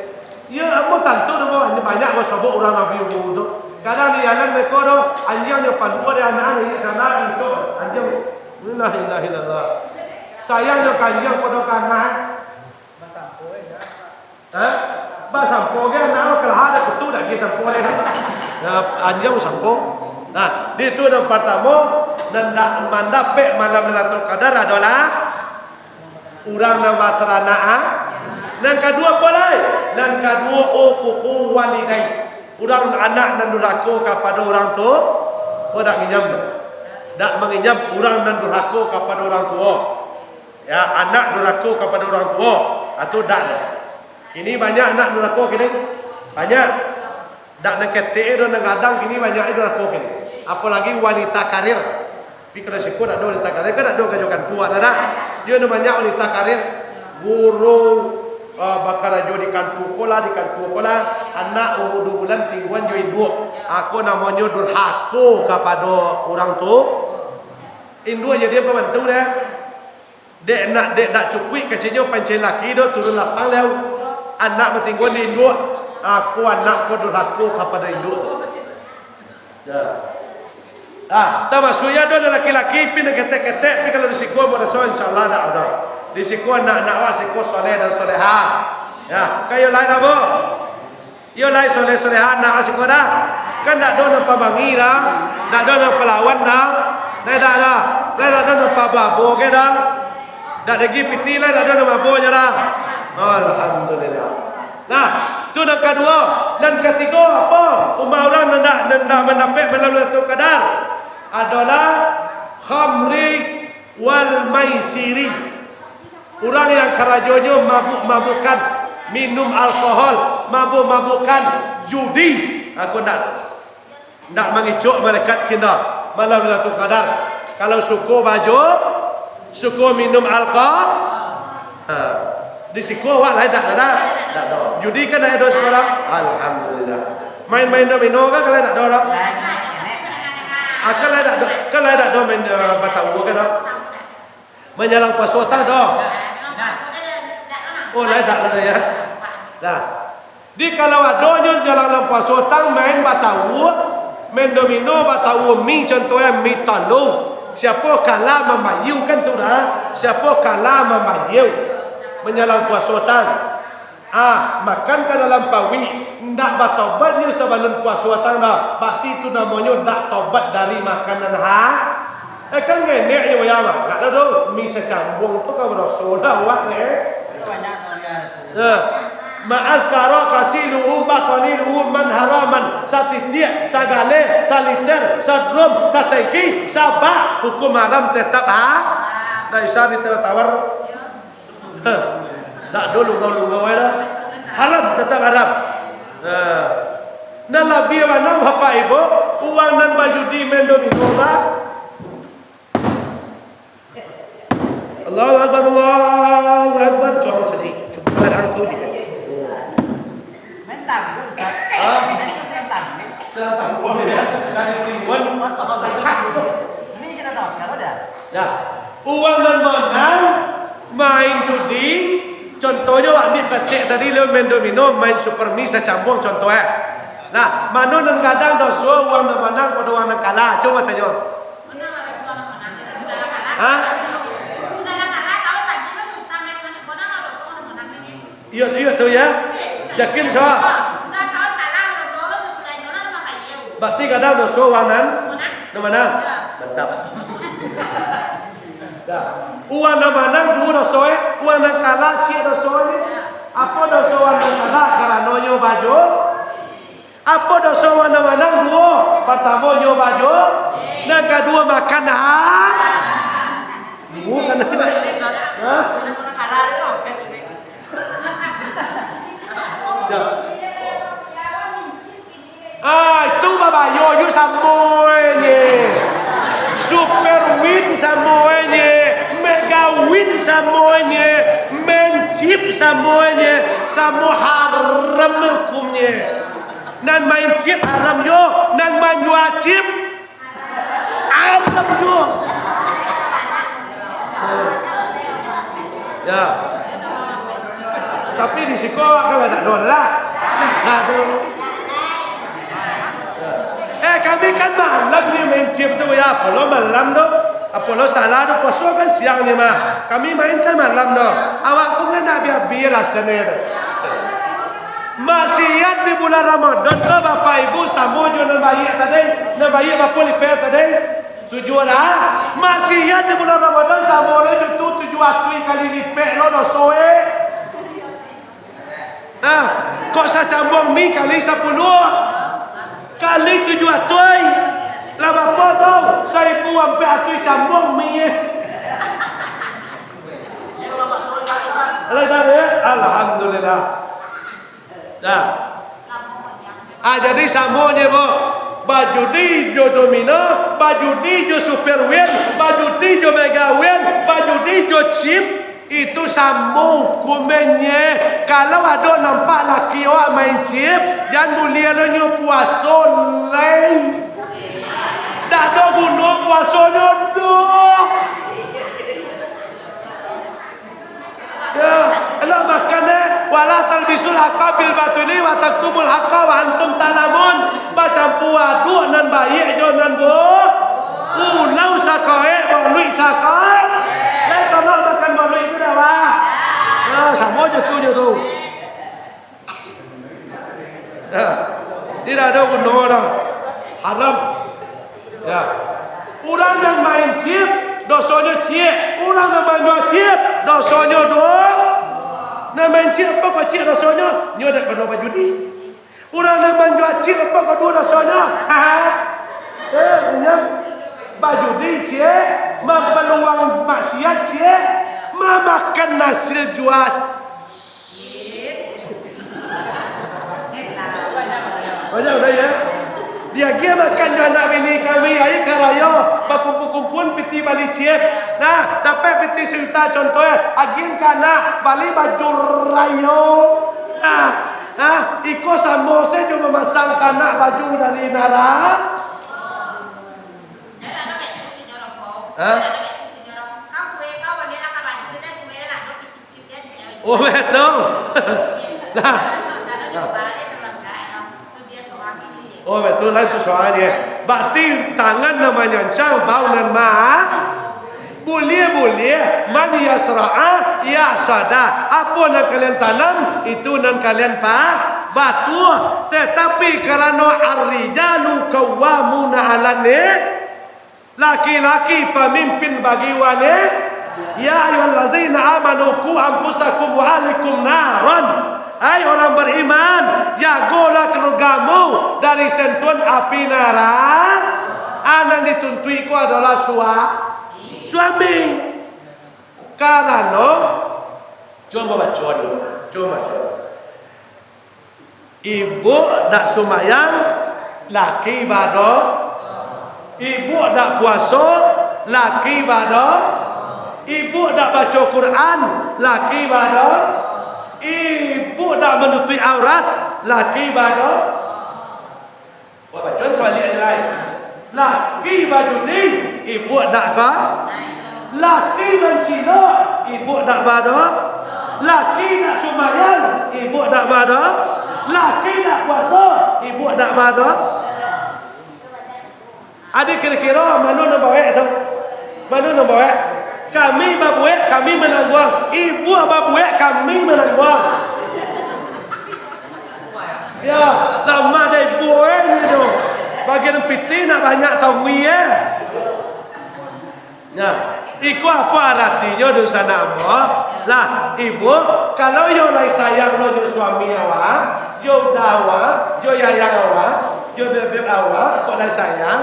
Iyo, ambo tantu doh, banyak basobok urang Nabi Nuh tu. Kadang di jalan mereka tu, anjiang nyo paluah di anak, di anak, anjiang. La ilaha illallah. Sayang nyo ka anjiang pado ka anak. Ha? Basampo ge anak, kalau ada kutu dah ge sampo deh. Nah, anjiang basampo. Nah, di tu nan partamo, nan dak mandapek malam Lailatul Qadar adolah urang nan bataranak, ah. Nan kaduo apo lai? Nan kaduo, uququ walidai. Urang anak nan durhako kapado urang tu, ko dak nginyam. Dak manginyam urang nan durhako kapado urang tuo. Ya, anak durhako kapado urang tuo, atu dak doh. Kini banyak anak durhako kini. Banyak. Dak nan ketek do, nan gadang kini banyak do lako kini. Apolagi wanita karir. Tapi kalau siko dak ado wanita karir, kan dak ado kajo kantua dah, dah. Iyo nan banyak wanita karir. Guru, ah, bakarajo di kantua ko lah, di kantua ko lah. Anak umur duo bulan tingguan jo induak. Ako namonyo durhako kapado urang tu. Induak jadi pambantu deh. Dek nak, dek dak cukuik kacinyo pancai laki do turun lapang leu. Anak batingguan di induak. Ako anak ko durhako kapado induak. Ya. Ah, tamasuak iyo ado laki-laki pi nan ketek-ketek, pi kalau di siko maraso insyaallah dak ado. Di siko anak-anak wak siko soleh dan solehah. Ya, kayo lain apo? Iyo lai soleh-solehah anak siko dah. Kan dak ado nan pabangi dah, dak ado nan palawan dah. Lai dak dah. Lai dak ado nan pababo ge dah. Dak dagi piti lai dak ado nan mabonyo dah. Alhamdulillah. Nah, tu nan kaduo, nan katigo apo? Umat urang nan dak, nan dak mandapek malam Lailatul Qadar adolah khamri wal maisiri. Urang yang karajonyo mabuk-mabukan, minum alkohol, mabuk-mabukan, judi. Aku ndak, ndak mangecek malaikat kini malam Lailatul Qadar. Kalau suko bajo, suko minum alkohol, ha, di siko awak lai dak, dak, dak, dak, dak. Judi kan ado sakarang? Alhamdulillah. Main-main domino kan, kalau dak ado, dak? Ah, kan lai dak ado, kan lai dak ado main, eh, batawu kan, dak? Manjalang puaso tang doh. Oh, lai dak ado ya. Nah. Di kalau adonyo jalang-jalang puaso tang main batawu, main domino, batawu mi, contohnyo mi tolong. Siapo kalah mambayia kan tu dah. Siapo kalah mambayia. Manjalang puaso tang. Ah, makan ka dalam paruik, ndak batobat nyo sabalun puaso datang doh, barati tu namonyo ndak tobat dari makanan ha-, eh, kan ngenek nyo, yo, mah. Ndak ado doh, mi sacambuang tu ka badoso lah awak, eh. Eh, ma askara kasiluhu baqaliluhu man haraman, satitiak, sagaleh, saliter, sadrum, satengki, sabak, hukum haram tetap ha-, ndak bisa ditawar-tawar. Heh, dak ado lugau-lugau ai dah. Haram, tetap haram. Nah, nan labiah bana, Bapak Ibu, urang nan bajudi main domino, Pak. Allahu Akbar, Allahu Akbar, cuma sadik. Cuma kadang tu je. Main tangguh, Ustaz. Hah? Main tu main tangguh. Sudah tangguh, ya? Dari timbun. Ini sudah tahu, kalau dah. Nah, urang nan manang main judi, contohnyo ambiak katek tadi, lo main domino, main super mi sacambuang, contoh, eh. Nah, mano nan gadang doso urang nan manang pado urang nan kalah? Cubo tanyo. Hah? Iyo, iyo tu ya. Yakin, so? Barati gadang doso urang nan, nan manang. Mantap. Dah. Urang nan manang duo doso, eh. Urang nan kalah ciek doso, eh. Apo doso urang nan kalah? Karanonyo bajo. Apo doso urang nan manang? Duo. Partamo nyo bajo. Nan kaduo makan, ha? Duo kan? Hah? Ah, itu babayo, yo samo nye. Super Win samo nye, Mega Win samo nye, main chip samo nye, samo haram hukumnye. Nan main chip haram yo, nan manyua chip Alam juo. Ya. Tapi di siko kan lah tak ado lah. Nah, tu. Eh, kami kan malam ni main chip tu, ya. Apo lo malam tu? Apo lo salah tu? Puaso kan siang ni mah. Kami main kan malam tu. Awak ko kan nak habis-habis lah sana tu. Maksiat di bulan Ramadan ko, Bapak Ibu, samo jo nan baiak tadi, nan baiak bapo lipek tadi? Tujuah dah. Maksiat di bulan Ramadan samo lo jo tu, tujuah atuih kali lipek lo doso e. Nah, kok sacambuang mi kali sapuluah, kali tujuah atuih. Lah bapo tu? Saribu ampek atuih cambuang mi e. Alah, dah, ya? Alhamdulillah. Dah. Ah, jadi samo je, bo. Bajudi jo domino, bajudi jo Super Win, bajudi jo Mega Win, bajudi jo chip, itu samo hukumnyo. Kalau ado nampak laki awak main chip, jan buliah lo nyo puaso lai. Dak ado guno puasonyo doh. Ya, elok makan, eh. "Wala talbisul haqqa bil batili wa taktumul haqqa wa antum ta'lamun." Bacampua aduk nan baiak jo nan bu-, ulau sakaek, baluik sakaek. Lai tolong makan baluik tu dah, bah. Nah, samo jo tu, jo tu. Ya. Tidak ada guno dah. Haram. Ya. Urang nan main chip, dosonyo ciek. Urang nan manjua chip, dosonyo do-, nan main chip apo kok ciek dosonyo? Nyo dak kano bajudi. Urang nan manjua chip apo kok duo dosonyo? Ha? Eh, inyo bajudi ciek, mampaluang maksiat ciek, mamakan hasil jua. Banyak udah ya. Diagiah makan jo anak bini kami, ai ka rayo, bakumpua-kumpua pitih bali chip. Nah, dapek pitih sajuta contoh, agiah ka anak, bali baju rayo. Nah, nah, iko samo sajo mamasang ka anak baju dari Nara. Hah? Oh, betul. Nah. Oh, betul lah itu soalnya. Berarti tangan nan manyansang, bau nan ma-, buliah-buliah, man yasra'a yahsada. Apo nan kalian tanam, itu nan kalian pa-, batuah. Tetapi karano ar-rijalu qawwamuna 'alan ni-, laki-laki pamimpin bagi wani-, "Ya ayyuhallazina amanu qu anfusakum wa ahlikum naron." Hai urang bariman, jagolah kaluargamu dari sentuhan api narako. Nan dituntuik ko adolah sua-, suami. Karano, cubo baco dulu, cubo baco. Ibuk dak sumbayang, laki bado. Ibuk dak puaso, laki bado. Ibuk dak baco Quran, laki bado. Ibuk dak manutuik aurat, laki bado. Wah, bacoan sabaliak je lai. Laki bajudi, ibuk dak ka. Laki mancilok, ibuk dak bado. Laki dak sumbayang, ibuk dak bado. Laki dak puaso, ibuk dak bado. Ado kiro-kiro mano nan bawek tu? Mano nan bawek? Kami babuek, kami manangguang. Ibuk babuek, kami manangguang. Ya, lamah dek ibuk, eh, ni tu. Bagian pitih nak banyak tawi, eh. Nah, iko apo aratinyo, dunsanak ambo? Lah, ibuk, kalau yo lai sayang lo jo suami awak, jo uda awak, jo yayang awak, jo bebeb awak, kok lai sayang,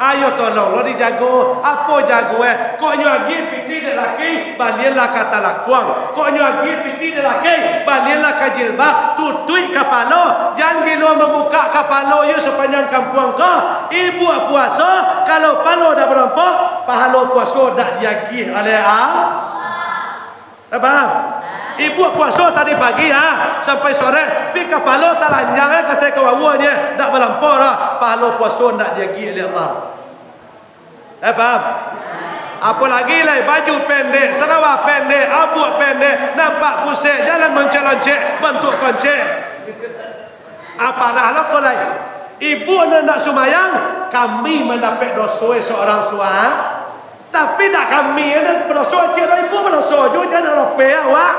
ayo tolong lo dijago. Apo jago, eh? Kok nyo agiah pitih dek laki, balianlah ka talakuang. Kok nyo agiah pitih dek laki, balianlah ka jilbab, tutuik kapalo. Jan gilo mambukak kapalo yo sapanjang kampuang ko. Ibuk puaso, kalau palo dak barampok, pahalo puaso dak diagiah oleh Allah. Lah paham? Ibuk puaso tadi pagi, ha, sampai sore, pi kapalo talanjang, eh, katai ka bawah nyo, dak balampau doh, pahalo puaso ndak diagiah dek Allah. Lah paham? Apolagi lai baju pendek, sarawa pendek, abuak pendek, nampak pusek, jalan moncek-loncek, bantuak koncek. Ah, parah lo ko lai. Ibuk nan ndak sumbayang, kami mandapek doso, eh, seorang sua-, tapi dak kami nan badoso, ciek doh ibuk badoso juo, jan lapeh awak.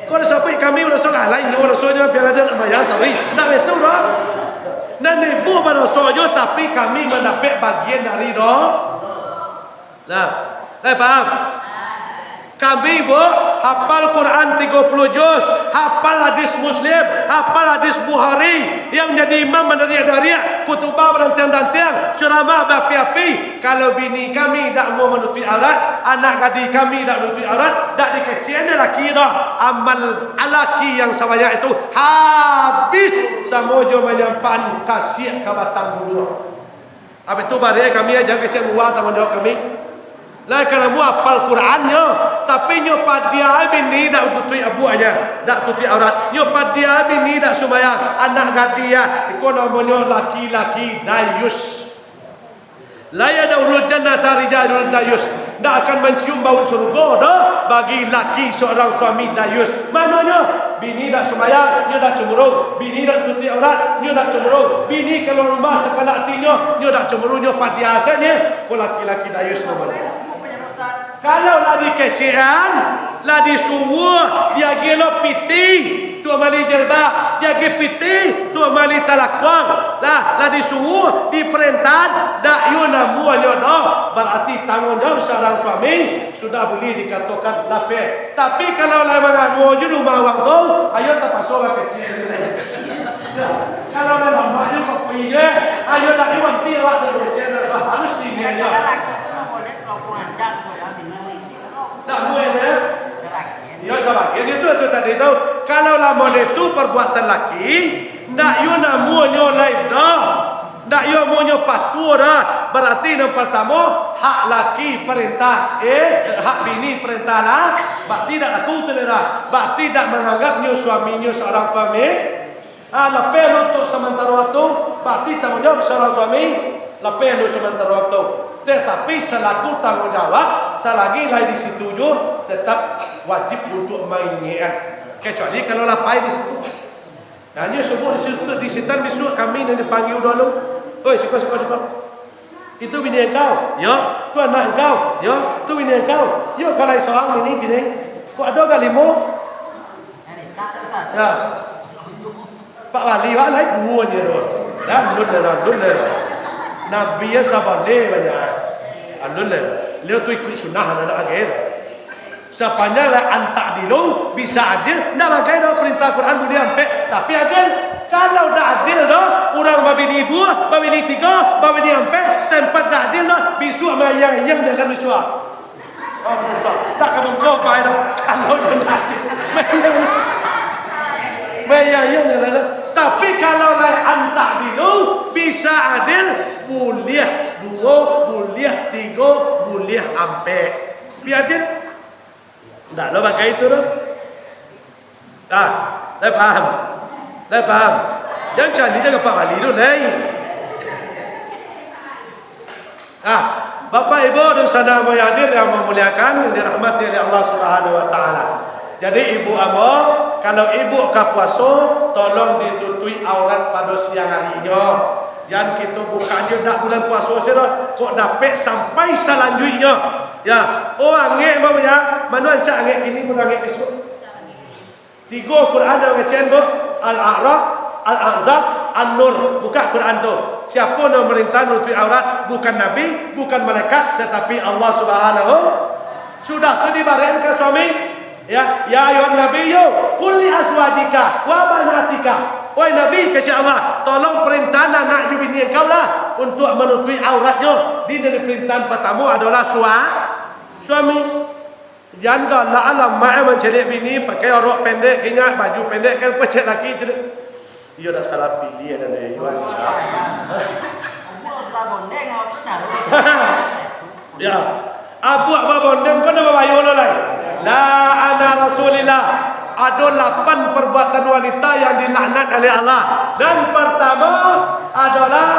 Kok disabuik kami badoso, lah lain juo badosonyo, bia ado nak bayar, tapi ndak baitu doh. Nan ibuk badoso juo, tapi kami mandapek bagian dari do-, Nah, lai paham? Kami, Bu, hafal Quran tigo puluh juz, hafal hadis Muslim, hafal hadis Bukhari, yang jadi imam mandariak-dariak, khutubah badantiang-dantiang, ceramah baapi-api. Kalau bini kami dak mau manutuik aurat, anak gadih kami dak manutuik aurat, dak dikecekan laki doh. Amal laki yang sabanyak itu habis samo jo manyampaikan kasiak ka batang buluah. Habis tu, bari kami aja kecek muwa tanggung jawab kami. Lah, kalau mu apal Quran nyo, tapi nyo padia bini dak tutuik abuaknyo, dak tutuik aurat. Nyo padia bini dak sumbayang, anak gadih ya. Iko namonyo laki-laki dayus. La yadkhulul jannata rijalun dayus. Ndak akan mancium bau surga doh bagi laki seorang suami dayus. Manonyo? Bini dak sumbayang, nyo dak cemburu. Bini dak tutuik aurat, nyo dak cemburu. Bini kaluar rumah sakandak atinyo, nyo dak cemburu, nyo padia sajo. Ko laki-laki dayus namonyo. Kalau lah dikecekan, lah disuruah, diagiah lo pitih, tu mali jilbab, diagiah pitih, tu mali talakuang, lah, lah disuruah, diparentan, dak yo namuanyo doh, barati tanggung jawab seorang suami sudah buliah dikatokan lapeh. Tapi kalau lah mangango jo rumah urang tu, ayo tapaso bakecek. Kalau lah lamak nyo bakui je, ayo dak yo manti awak tu bakecek, harus tinggi nyo. Kadang-kadang laki tu ndak boleh terlalu ancang, soalnya bini. Ndak buliah, yo? Iyo, sabagian itu, itu tadi tu. Kalau lah model tu perbuatan laki, ndak yo namuanyo lain doh. Ndak yo namuanyo patuah doh. Berarti nan pertamo, hak laki perintah, eh, hak bini perintah lah. Berarti dak laku tu lah. Berarti dak manganggapnyo suaminyo seorang pemi-, Ah, lapeh lu untuak samantaro waktu, berarti tanggung jawab seorang suami, lapeh lu samantaro waktu. Tetapi salaku tanggung jawab, salagi lai di situ juo, tetap wajib untuak maingekkan. Kecuali kalau lah pai di situ. Nah, nyo subuh di situ, di sitan bisuak kami nan dipanggia dulu. Oi, siko, siko, siko. Itu bini engkau, yo. Tu anak engkau, yo. Tu bini engkau, yo. Kalau surang bini kini, kok ado ka limo? Ya. Pak Wali, wak lai duo nyo tu. Dah, alun lah, alun lah. Nabi yo sabaleh banyak. Alun lah. Baliau tu ikuik sunnah, anak agai. Sapanjang lah antak dilu, bisa adil, ndak bagai doh perintah Quran buliah ampek, tapi adil. Kalau ndak adil doh, urang babini duo, babini tigo, babini ampek, sempat ndak adil doh, bisuak mayang-mayang jalan bisuak. Oh, tak, tak ka muko pai doh. Kalau ndak adil, mayang-mayang. Mayang-mayang jalan. Tapi kalau lah antak dilu, bisa adil, buliah duo, buliah tigo, buliah ampek. Tapi adil. Ndak lo bagai tu doh. Ah, lai paham? Lai paham? Jan caliak ka Pak Wali tu, lai. Ah, Bapak Ibu dan saudara yang hadir yang memuliakan, yang dirahmati oleh Allah Subhanahu wa Taala. Jadi, ibu ambo, kalau ibu ka puaso, tolong ditutuik aurat pado siang harinyo. Jan kito bukak je dak bulan puaso se doh, kok dapek sampai salanjuiknyo. Ya, oh angek, Bang, ya. Mano rancak angek kini, mano angek bisuak? Tigo Quran nan mangecek, Bu. Al-A'raf, Al-Ahzab, An-Nur. Bukak Quran tu. Siapo nan marintah nutuik aurat? Bukan nabi, bukan malaikat, tatapi Allah Subhanahu. Sudah tu dibarek ka suami. Ya, ya ayuhan nabiyyu, qul li azwajika wa banatika. Wahai Nabi, kecek Allah, tolong parintahan anak jo bini engkau lah untuak manutuik auratnyo. Di, dari parintahan partamo adolah sua-, suami. Jan galak alah, mak mancaliak bini, pakai rok pendek, kinyak, baju pendek, kan pacek laki caliak. Iyo, dak salah piliah dan ayuhan. Umur sudah bondeng, awak tu taruh. Ya. Abuak babondeng ko namo bayo lo lai. La ana Rasulillah. Ado lapan perbuatan wanita yang dilaknat oleh Allah. Nan partamo adolah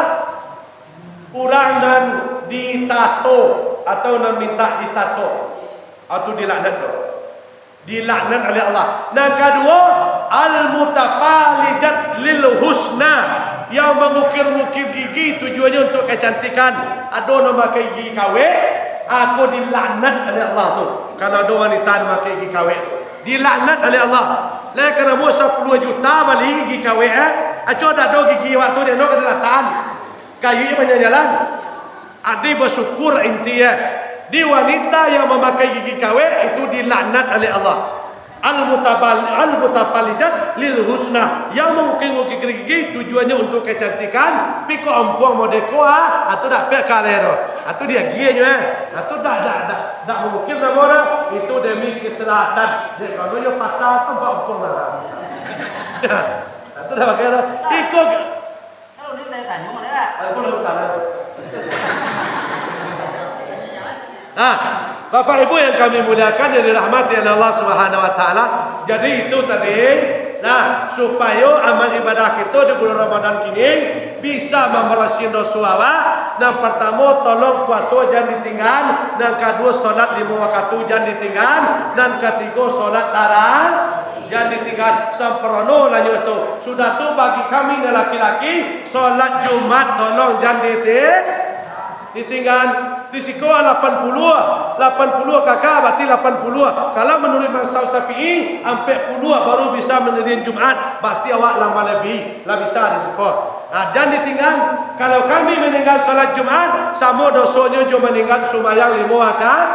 urang nan ditato atau nan mintak ditato. Atau dilaknat tu. Dilaknat oleh Allah. Nan kaduo, al-mutafalijat lil husna, yang mangukir-ngukir gigi tujuannyo untuak kacantikan. Ado nan makai gigi kawek, ako dilaknat oleh Allah tu. Kalau ado wanita nan makai gigi kawek, dilaknat oleh Allah. Lai ka namuah sapuluah juta bali gigi kawek, eh? Aco dak ado gigi waktu di anu ka dilatakan. Gayuik panjang jalan. Adi basyukur inti, eh. Di wanita yang mamakai gigi kawek itu dilaknat oleh Allah. Al-mutabal-, al-mutafalijat lil husna, yang mangukir-ukir gigi tujuannyo untuak kacantikan, pi kok ompuang modeko, ah, atu dak pek kaleh tu. Atu diagiahnyo, eh. Atu dak, dak, dak, dak mangukir namo tu. Itu demi keselahatan. Dek kalau nyo patah tu, ompuang lah. Atu dak pakai tu. Iko Kalau ni tanya-tanya, mana tak? Aku belum tahu. Nah, Bapak Ibu yang kami muliakan, yang dirahmati oleh Allah Subhanahu wa Taala. Jadi itu tadi, nah, supayo amal ibadah kita di bulan Ramadan kini bisa mambarasihan doso awak. Nan partamo, tolong puaso jan ditinggan. Nan kaduo, solat limo wakatu jan ditinggan. Nan katigo, solat tarawih jan ditinggan. Samparono lah nyo tu. Sudah tu, bagi kami nan laki-laki, solat Jumat tolong jan diti-, ditinggan. Di siko lapan puluah, lapan puluah kaka, bararti lapan puluah. Kalau manuruik mazhab Syafi'i, ampek puluah baru bisa mandirian Jumat, bararti awak lah malebihi, lah bisa di siko. Nah, jan ditinggan. Kalau kami maninggan solat Jumat, samo dosonyo jo maninggan sumbayang limo rakaat.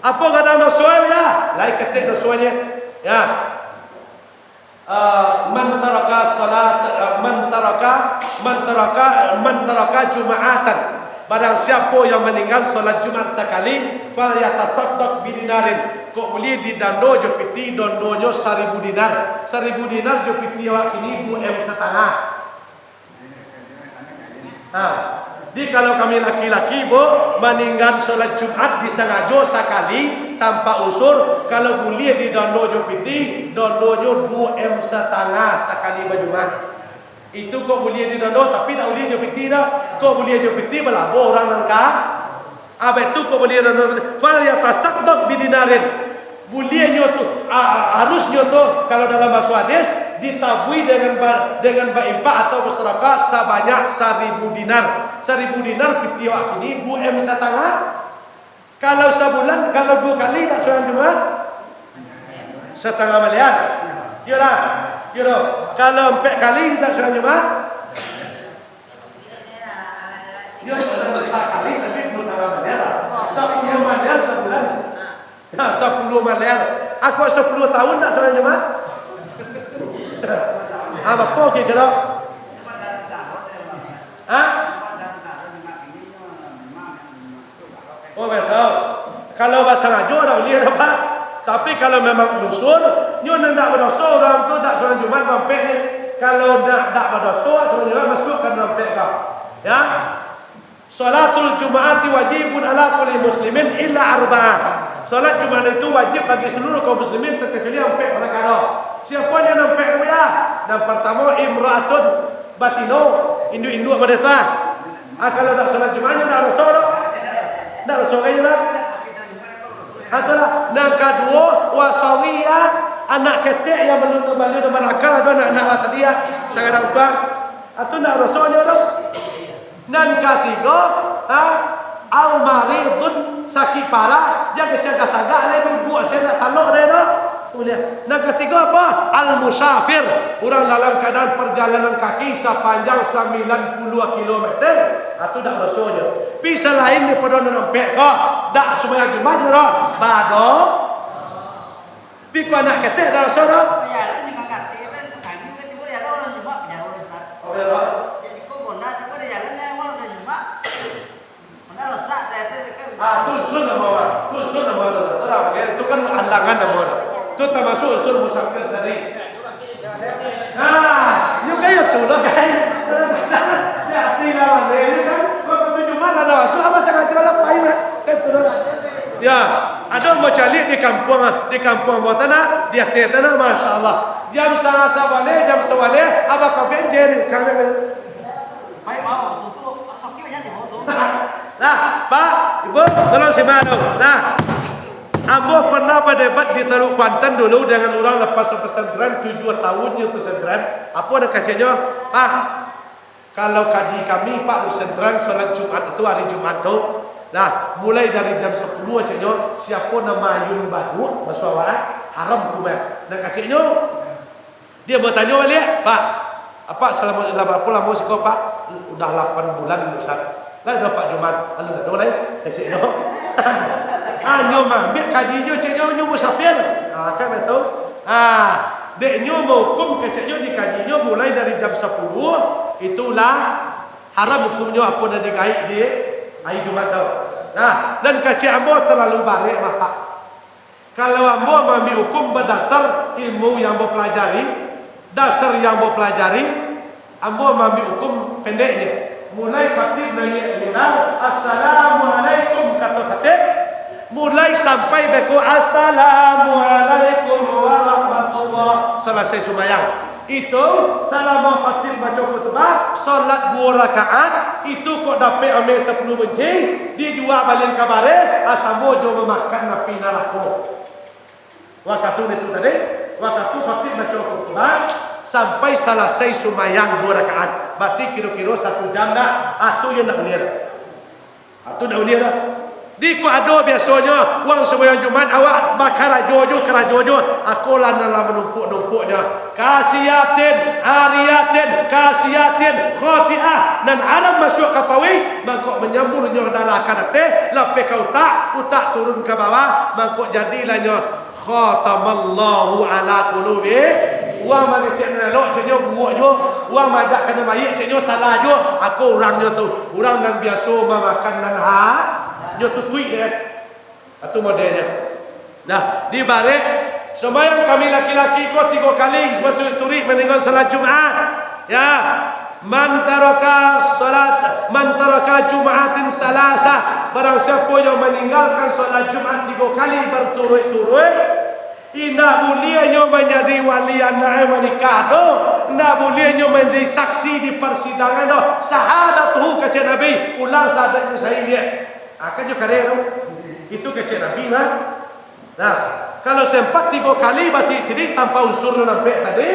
Apo gadang doso, ya? Lai ketek dosonyo. Ya. Ah, man taraka salat, ah, man taraka, man taraka, man taraka juma'atan. Barang siapo yang maninggan solat Jumat sakali, falyatasaddaq bidinarin. Kok buliah didando jo piti, dandonyo saribu dinar. Saribu dinar jo piti awak kini duo M satangah. Nah, jadi kalau kami laki-laki, Bu, maninggan solat Jumat disangajo sakali tanpa uzur, kalau buliah didando jo piti, dandonyo duo M satangah sakali bajumat. Itu kok buliah didando, tapi dak buliah jo piti doh. Kok buliah jo piti, balabo urang nan ka. Abih tu kok buliah, fal yatasaddaq bidinarin. Buliahnyo tu, a-, a-, harusnyo tu, kalau dalam baso hadis, ditabui dengan ba-, dengan bainfak atau basadakah sabanyak saribu dinar. Saribu dinar piti awak kini duo M satangah. Kalau sabulan, kalau duo kali dak surang Jumat? Satangah miliar. Iyo dak? Iyo dak? Kalau ampek kali dak surang Jumat? Iyo, sakali tapi duo satangah miliar lah. Sapuluah miliar sabulan. Nah, sapuluah miliar. Aku sapuluah tahun dak surang Jumat? Ah, bapo kiro-kiro? Hah? Oh, betul. Kalau basangajo dak buliah doh, Pak. Tapi kalau memang uzur, nyo nan dak badoso urang tu dak surang Jumat mampek ni. Kalau dak, dak badoso, surang Jumat masuak ka mampek kau. Ya. Salatul Juma'ati wajibun ala kulli muslimin illa arba'ah. Salat Jumat itu wajib bagi seluruh kaum muslimin terkecuali ampek parakaro. Siapo nyo nan ampek tu, ya? Nan partamo, imra'atun batino, induak-induak model tu, ah. Ah, kalau dak salat Jumat, nyo dak doso doh. Dak doso kan nyo dak? Ah, tu lah. Nan kaduo, wa sabiyyah, anak ketek yang balun, balun barakal, ado anak-anak tadi, ya. Sagadang tu, ah. Ah, tu dak doso nyo doh. Nan katigo, ha, au maridun, sakik parah, jan kecek tagak lai, duduak se dak talok lai doh. Buliah. Nan katigo apo? Al musafir, urang dalam kaadaan parjalanan kaki sapanjang sambilan puluah kilometer, ha, tu dak dosonyo. Pi salain daripado nan ampek ko, dak sumbayang Jumat nyo doh, bado. Pi ko anak ketek dak doso doh. Bajalan di kaki, kan, sanggup kan, tibo di jalan urang Jumat, penjara urang Jumat. Oh, iyo. Jadi ko bonda, tibo di jalan, ya, urang Jumat. Mana rusak, saya tu, kan. Ah, tu unsur namo, Bang. Tu unsur namo tu. Tu lah, oke. Tu kan alangan namo tu. Tu tamasuak unsur musafir tadi. Nah, iyo kan, iyo tu lah, kan. Ya, ati lah, Bang. Iyo kan. Kok tu Jumat lah, dak masuak, apo sangajo lah, pai, Bang. Kan tu lah. Ya, ado mau caliak di kampuang, di kampuang bawah tanah, di ateh tanah, Masya Allah. Jam sa-, sabaleh, jam sabaleh, abah kabian jeri, kan, kan. Baik, mau, tu, tu, sakit banyak, mau, tu. Lah, Pak, Ibu, tolong simak dulu. Nah, ambo pernah badebat di Teluk Kuantan dulu dengan urang lepas pesantren, tujuah tahun nyo pesantren. Apo nan keceknyo? Pak, kalau kaji kami, Pak, pesantren, salat Jumat itu, hari Jumat tu, nah, mulai dari jam sapuluah, keceknyo, siapo nan maayun baduak, basuah awak, haram hukumnyo. Nan keceknyo, Dia batanyo baliak, "Pak, Apak salamo, lah barapo lamo siko, Pak?" "Udah lapan bulan, Ustaz." "Lah, udah Pak Jumat." "Alun ado lai," keceknyo. Ah, nyo maambiak kajinyo, ceknyo, nyo musafir. Ah, kan batua. Ah, dek nyo maukum keceknyo di kajinyo mulai dari jam sapuluh, itulah haram hukumnyo apo nan digaik di ari Jumat tu. Nah, nan kecek ambo talalu barek, Bapak. Kalau ambo maambiak hukum badasar ilmu yang ambo pelajari, dasar yang ambo pelajari, ambo maambiak hukum pendeknyo. Mulai khatib naiak mimbar, "Assalamualaikum," kato khatib, mulai sampai beko, "Assalamualaikum warahmatullah," salasai sumbayang. Itu, salamo khatib baco khutbah, solat duo rakaat, itu kok dapek ameh sapuluh bencing, dijua balian ka bareh, ah, samo jo mamakan api narako. Wakatu itu tadi, wakatu khatib baco khutbah, sampai salasai sumbayang duo rakaat, barati kiro-kiro satu jam dah, ah, tu yo ndak buliah dah. Atu ndak buliah dah. Di ko ado biasonyo, urang sumbayang Jumat, awak bakarajo jo, karajo jo, ako lah nan lah manumpuk-numpuknyo. Kasiatin, ariatin, kasiatin, khotiah, nan aram masuak ka paruik, mangko manyamburnyo darah ka ateh, lapeh ka utak, utak turun ka bawah, mangko jadilah nyo Khatamallahu ala qulubi. Urang mangecek nan elok, ceknyo buruak juo. Urang maajak ka nan baiak, ceknyo salah juo. Ako urangnyo tu, urang nan biaso mamakan nan ha, nyo tutuik dek. Atu modelnyo. Nah, di barek, sumbayang kami laki-laki ko tigo kali baturik-turik mandanga salat Jumat. Ya. Man taraka salat, man taraka Jum'atin salasa, barang siapo yang maninggalkan salat Jumat tigo kali barturuik-turuik, indak buliah nyo manjadi wali anak e manikah tu, indak buliah nyo manjadi saksi di parsidangan tu. Syahadatuhu, kecek Nabi, ulang syahadatnyo sahih. Akan jo kareh tu. Itu kecek Nabi mah. Nah, kalau sempat tigo kali baturik-turuik tanpa unsur nan ampek tadi,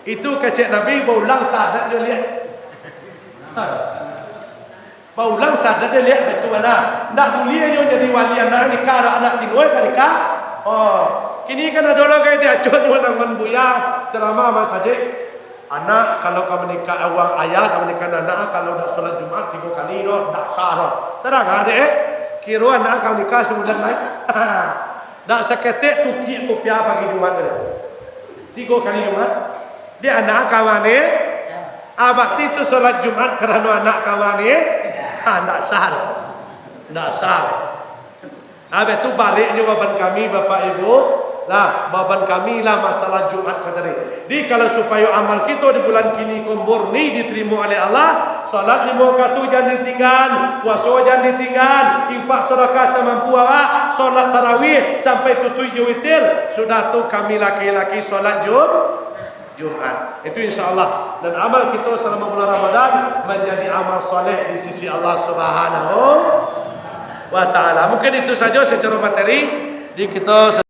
itu kecek Nabi baulang syahadatnyo liak. Baulang syahadatnyo liak, itu bana. Ndak buliah nyo jadi wali anak nikah, anak tinuai ka nikah. Oh, kini kan ado lo gai diacuan nyo nan buya ceramah masajik. Anak, kalau ka manikah, urang ayah ka manikah anak, kalau dak salat Jumat tigo kali doh, dak sah doh. Tarang ah, dek, eh? Kiro anak ka manikah sabulan lai. Dak saketek tukiak kupiah pagi Jumat tu. Tigo kali Jumat. Dek anak ka mani? Ah, barati tu salat Jumat karano anak ka mani? Ah, dak sah doh. Dak sah doh. Habis tu, baliknyo baban kami, Bapak Ibu, lah, baban kami lah masalah Jumat ko tadi. Jadi, kalau supayo amal kito di bulan kini ko murni diterimo oleh Allah, salat limo wakatu jan ditinggan, puaso jan ditinggan, infak sadakah samampu awak, salat tarawih sampai tutuik jo witir, sudah tu kami laki-laki salat Jum-, Jumat. Itu insya Allah. Dan amal kito salamo bulan Ramadan manjadi amal saleh di sisi Allah Subhanahu wa Ta'ala. Mungkin itu sajo sacaro materi di kito.